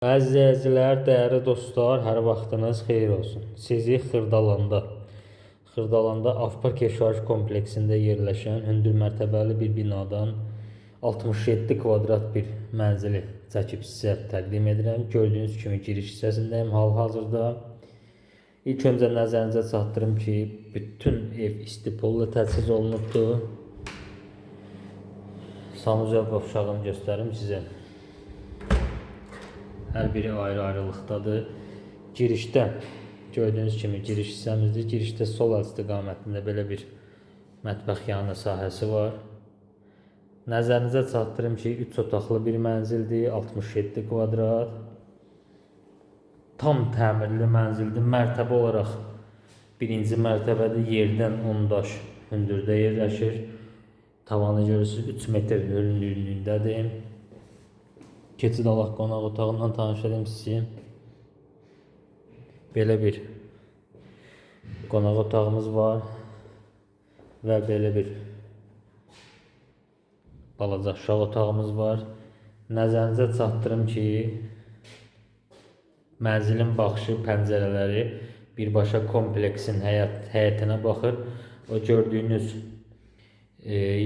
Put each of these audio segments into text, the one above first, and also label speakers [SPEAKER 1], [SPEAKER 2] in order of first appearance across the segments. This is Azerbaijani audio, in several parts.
[SPEAKER 1] Əziz izləyicilər, dəyərli dostlar, hər vaxtınız xeyir olsun. Sizi Xırdalanda Avpark yaşayış kompleksində yerləşən hündür mərtəbəli bir binadan 67 kvadrat bir mənzili çəkib sizə təqdim edirəm. Gördüyünüz kimi giriş hissəsindəyim hal-hazırda. İlk öncə nəzərinizə çatdırım ki, bütün ev istipolla təchiz olunubdur. Sanuzel qovşağını göstərim sizə. Hər biri ayrı-ayrılıqdadır. Girişdə gördüyünüz kimi giriş hissəmizdir. Girişdə sol əl istiqamətində belə bir mətbəx yanı sahəsi var. Nəzərinizə çatdırım ki, 3 otaqlı bir mənzildir, 67 kvadrat. Tam təmirli mənzildir. Mərtəbə olaraq birinci mərtəbədə, yerdən 10 daş hündürdə yerləşir. Tavanı görürsünüz, 3 metr hündürlüyündədir. Keçid alaq qonaq otağından tanış edim sizi. Belə bir qonaq otağımız var və belə bir balaca uşaq otağımız var. Nəzərinizə çatdırım ki, mənzilin baxışı, pəncərələri birbaşa kompleksin həyətinə baxır. O gördüyünüz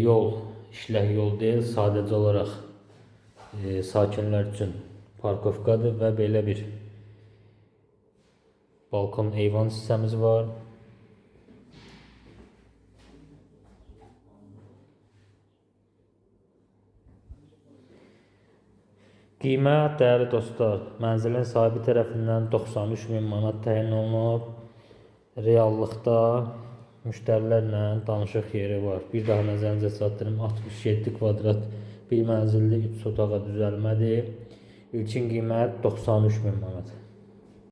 [SPEAKER 1] yol işlək yol deyil, sadəcə olaraq sakinlər üçün parkovkadır və belə bir balkon eyvan hissəmiz var. Qiymət, dəyərli dostlar, mənzilin sahibi tərəfindən 93 min manat təyin olunub. Reallıqda müştərilərlə danışıq yeri var. Bir daha nəzərinizə çatdırım, 67 kvadrat bir mənzilli 3 otağa düzəlmədir. İlkin qiymət 93 min manat.